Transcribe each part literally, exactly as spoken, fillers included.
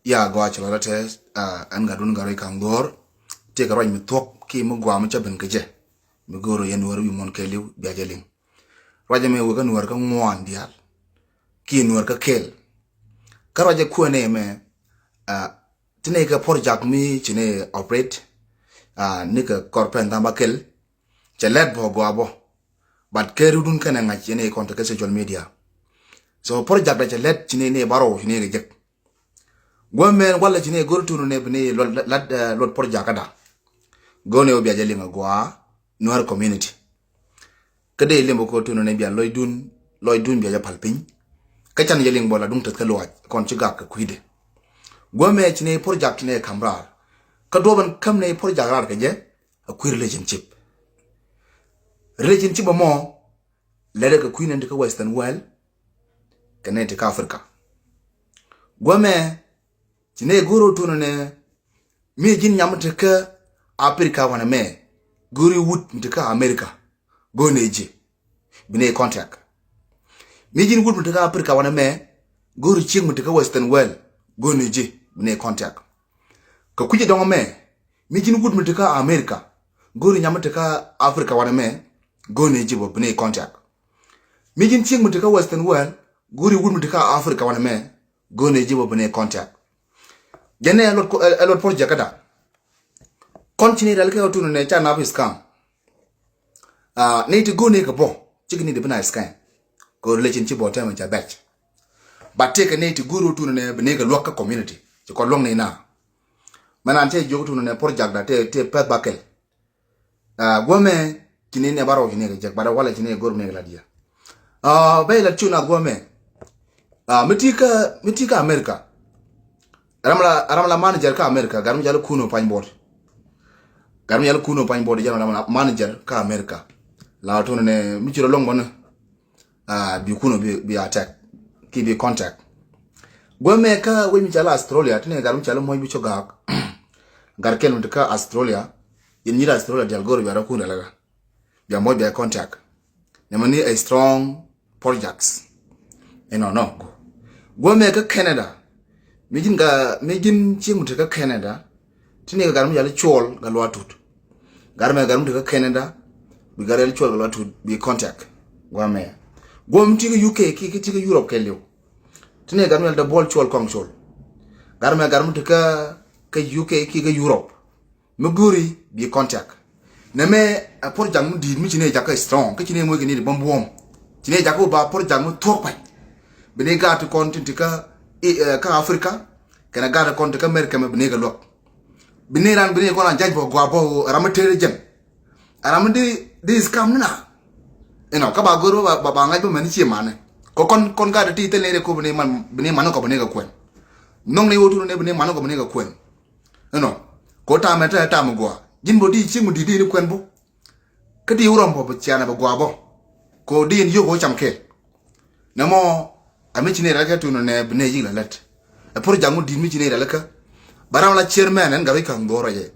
Ya gɔaa cɛ lɔrɛ tɛ, ɛn gat wun gat rɔy kaŋ go̱o̱r. Tëëkɛ ruac mi thuɔ̱k ki mi gɔaa mi cä ben kɛ jɛ. Mi go̱o̱r yɛn wär wi̱i̱ muɔ̱n kɛɛliw bia jɛ liŋ. Ruacɛ mɛ wek kä nuäär kä ŋuan diaal. Ki nuäär kä kɛɛl. Kä ruacɛ kuɛn ɛ mɛ, ti nɛ kɛ project mi ci nɛ operate, ni kɛ kɔr pɛn dhamba kɛl. Cɛ lɛt bɔ gɔaa bɔ. But kɛ rudun kɛnɛ ŋa̱c yɛn ɛ kɔn te kɛ social media. So project da cɛ lɛt ci nɛ nɛ barɔw ci nɛ kɛ jek. Guɔ mɛn walɛ ci ni go̱r tunu ni bi ni luɔt, luɔt, eh, luɔt project käda. Go̱r ni wä bia jɛ liŋ a gɔaa Nuer community. Kä dee limbä ko tunu ni bia lɔcdun, lɔcdun bia jɛ pal piny. Kä can jɛ liŋ bɔ la duŋ teth kä luac kɔn ci gak kɛ kui̱dɛ. Guɔ mɛ ci ni project ni kam raar. Kä duɔbɛn käm ni project raar kɛ jɛ a kui̱ relationship. Relationship a mɔ lɛrɛ kɛ kui̱ ni ti kä Western world kɛ ni ti kä Africa. Guɔ mɛ ci ni go̱r wä tunu ni mi ji̱n nyam ti kä Africa wanɛ mɛ go̱r wut mi ti kä America go̱r ni ji̱ bi ni contact. Mi ji̱n wut mi ti kä Africa wanɛ mɛ go̱r ciek mi ti kä Western world go̱r ni ji̱ bi ni contact. Kɛ kui̱ dɔŋ mɛ mi ji̱n wut mi ti kä America go̱r nyam mi ti kä Africa wanɛ mɛ go̱r ni ji̱ bɔ bi ni contact. Mi ji̱n ciek mi ti kä Western world go̱r wut mi ti kä Africa wanɛ mɛ go̱r ni ji̱ bɔ bi ni contact. Jɛ ni ɛ luɔt project käda. Kɔn ci ni rɛl kɛ wä tunu ni ca nap is kam. Ni ti go̱r ni kɛ bɔ cik ni di bi na is kam. Kɛ relationship bɔ tɛmɛ ca bɛc. But tëëkɛ ni ti go̱r wä tunu ni bi ni kɛ luɔk kä community ci kɔn luɔk ni na. Mɛ nan cɛ jiök tunu ni project da tëë pɛth ba kɛl. Guɔ mɛ ci ni nɛ ba rɔw ci ni kɛ jek ba da walɛ ci ni go̱r mi ni kɛ lat yɛ. Bɛ lat cu na guɔ mɛ. Mi ti kä mi ti kä America. Ram la ram la manager kä America gar mi jal kuno pany bot. Gar mi jal kuno pany bot jal ram la manager kä America. La tunu ni mi ci rɔ lɔŋ bɔnɛ. Bi kuno bi attack ki bi contact. Guɛ mɛ kä wec mi cali Australia ti ni gar mi cali muɔc bi cok gak. Gar kɛl mi ti kä Australia. Yɛn nyir Australia dial gor bia rɔ kun rɛlɛ bia muɔc bia contact. Nɛ mɛ ni a strong projects. Inɔ nɔ guɛ mɛ kä Canada. Mi ji̱n ga mi ji̱n cieŋ mi ti kä Canada. Ti ni kɛ gar mi yal cuɔl ga luatut. Gar mɛ gar mi ti kä Canada bi gar yal cuɔl ga luatut bi contact. Guam mɛ guam ti kä UK ki ki ti kä Europe kɛ liw. Ti ni gar mi yal da buɔl cuɔl kɔŋ cuɔl. Gar mɛ gar mi ti kä kä UK ki kä Europe. Mi guri bi contact. Nɛ mɛ a project mi di̱i̱t mi ci ni jakä strong kä ci ni muec kɛ ni di bäm buɔm. Ci ni jakä ba project mi thuɔk pac. Bi ni gaat ti kɔn tin ti kä kä Africa. Kɛnɛ gaat ti kɔn ti kä America mɛ bi ni kɛ luɔk. Bi ni ran bi ni kɔn a jac bɔ gua bɔ ram mi tëë jɛn. Ram mi di di is kam ni na. Inɔ kä ba gör ba ba ŋac bä mɛn ci mani. Kɔ kɔn kɔn gaat ti thil ni de ko bi ni man bi ni mani kɔ bi ni kɛ kuɛn. Nɔŋ ni wotu ni bi ni mani kɔ bi ni kɛ kuɛn. Inɔ ko tamɛ tɛ tamɛ gua. Ji̱n bɔ di ci mu di di ni kuɛn bɔ. Kä di wurɔm bɔ bi cianɛ bi gua bɔ. Ko di in yoko cam kɛ. Nɛ mɔ a mi ci ni rɛl kɛ tun nɛ bi nɛ yik la lɛt. Ɛ por jaŋ wun di̱t mi ci ni rɛl kä. Ba ram la chairman ɛn gari kaŋ dhor rɛjɛ.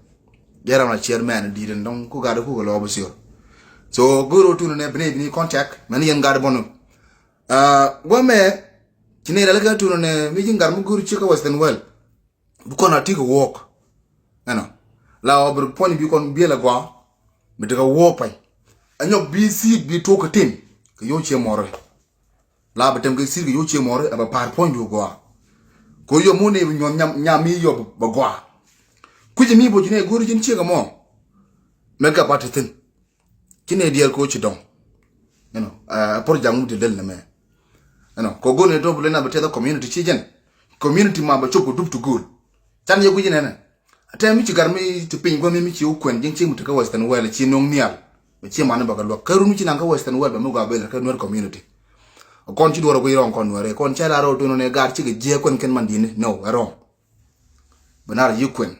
Jɛ ram la chairman di̱t ɛn dɔŋ ku gari ku kɛ lɔ bi sior. So goro tun nɛ bi nɛ bi ni contact mɛn yɛn gari bɔnu. Guɔ mɛ ci ni rɛl kɛ tun nɛ mi ci gar mi goro ci kä Western world. Bi kɔn a ti kɛ wɔk. Ɛnɔ la ɔ bi puɔny bi kɔn biɛl a gua. Mi ti kɛ wɔk pay. Ɛ nyɔk bi siik bi tuɔk kɛ tin kɛ yɔw ciɛ mɔrɛ. La bi tem kɛ sir kɛ yo̱ cie mɔri ɛ bɛ pa̱a̱r puɔ̱ny du gɔaa. Ko yom wun i̱ bi nyuɔ̱n nyam nyam i̱ yop bɛ gɔaa. Kui̱ci mi bo̱ ci ni go̱o̱ri ji̱n ciek ɛmɔ. Mɛ gap a te thi̱n. Ci ni diɛɛr ko ci dɔ̱ŋ. Ɛnɔ ɛ por jaŋ wun ti lel nɛ mɛ. Ɛnɔ ko go̱o̱r ni dɔ̱ŋ bi lel na bi tɛth ɛ community ci jɛn. Community ma bɛ cop kɛ dup ti go̱o̱l. Can yɛ gui̱c nɛnɛ. Tɛ mi ci gar mi ti piny guami mi ci wä kuɛn jiŋ ci mi ti kä Western world ci nuŋ nial. Bɛ ci mani bɛ kɛ luäk kä run mi ci naŋ kä Western world bɛ mi gua bel kä Nuer community. Kɔn ci duɔr guic rɔŋ kɔn Nuer kɔn cɛ la rɔ duno ne gar ci kɛ jiɛ kuɛn kɛn man dini no ɛ rɔŋ. Bɛ nar yi kuɛn.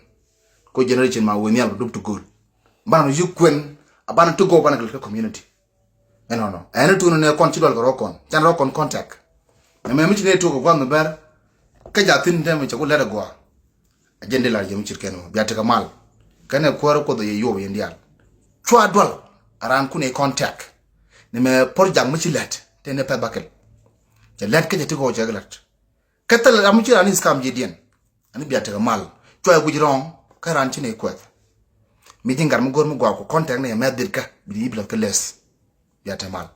Ko generation ma wä nial bɛ dup ti gol. Ban yi kuɛn a ban ti go ban kɛ kä community. Ɛnɔnɔ ɛn tun ni kɔn ci dual kɛ rɔ kɔn can rɔ kɔn contact. Ɛmɛ mi ci ni tuk kɛ guath mi bɛr. Kä ja thin tɛmɛ cɛ ku lɛt ɛ gua. A jɛn di lar jɛ mi cir kɛn mɔ bia tekɛ mal. Kɛn ɛ kuäär kuoth ɛ yɛ yuɔp yɛn dial. Cua dual a raan kun ɛ contact. Ni mɛ por jak mi ci lɛt tɛn ɛ pɛth bakɛl. Cɛ lɛt kä cɛ ti kɔ cɛ lɛt. Kä thil ram mi ci raan iskam ji̱ diɛn. Ani bia tekɛ mal. Cua guic rɔ̱ŋ kä ran ci nɛ kuɛth. Mi ji̱ gat mi go̱r mi gɔaa ku contact ni mɛ dhit kä bi di ibilɛth kä les. Bia tekɛ mal.